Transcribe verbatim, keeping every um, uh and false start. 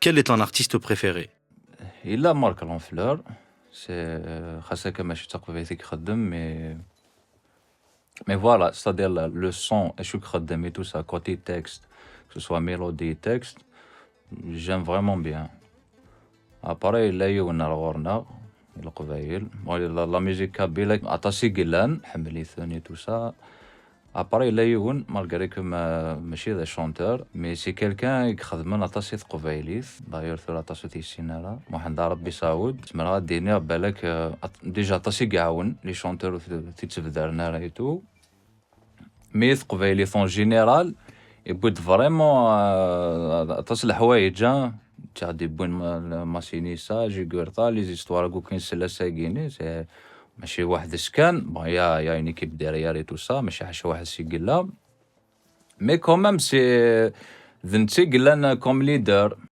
Quel est ton artiste préféré ? Il a Marc Lanfleur, c'est euh, xas akka mačči d taqbaylit i ixeddem, mais mais voilà, c'est-à-dire le, le son, acu i ixeddem et tout ça, côté texte, que ce soit mélodie, texte, j'aime vraiment bien. Après, yella yiwen ar ɣur-neɣ, i Leqbayel. Bon, la, la musique kabyle, aṭas i yellan, ḥemmel-iten et tout ça. Après, yella yiwen, malgré que ma, mačči d chanteur, mais c'est quelqu'un i ixedmen aṭas i teqbaylit. D'ailleurs, tura aṭas ur t-yessin ara. Muḥend Arebbi Saoud, zemreɣ ad d-iniɣ balak, euh, at- déjà aṭas i iɛawen les chanteurs ur t-, ur t-ittebdaren ara et tout. Mais teqbaylit en général, yewwi-d vraiment euh, aṭas n leḥwayeǧ, hein. Ttaɣ d-yewwin ma- le Masinissa, Jugurtha, les histoires akk i nesla s-agi-ni, c'est mačči weḥd-s kan. Bon, il y a, il y a une équipe derrière et tout ça, mačči ḥaca weḥd-s i yella. Mais quand même, c'est d netta i yellan comme leader.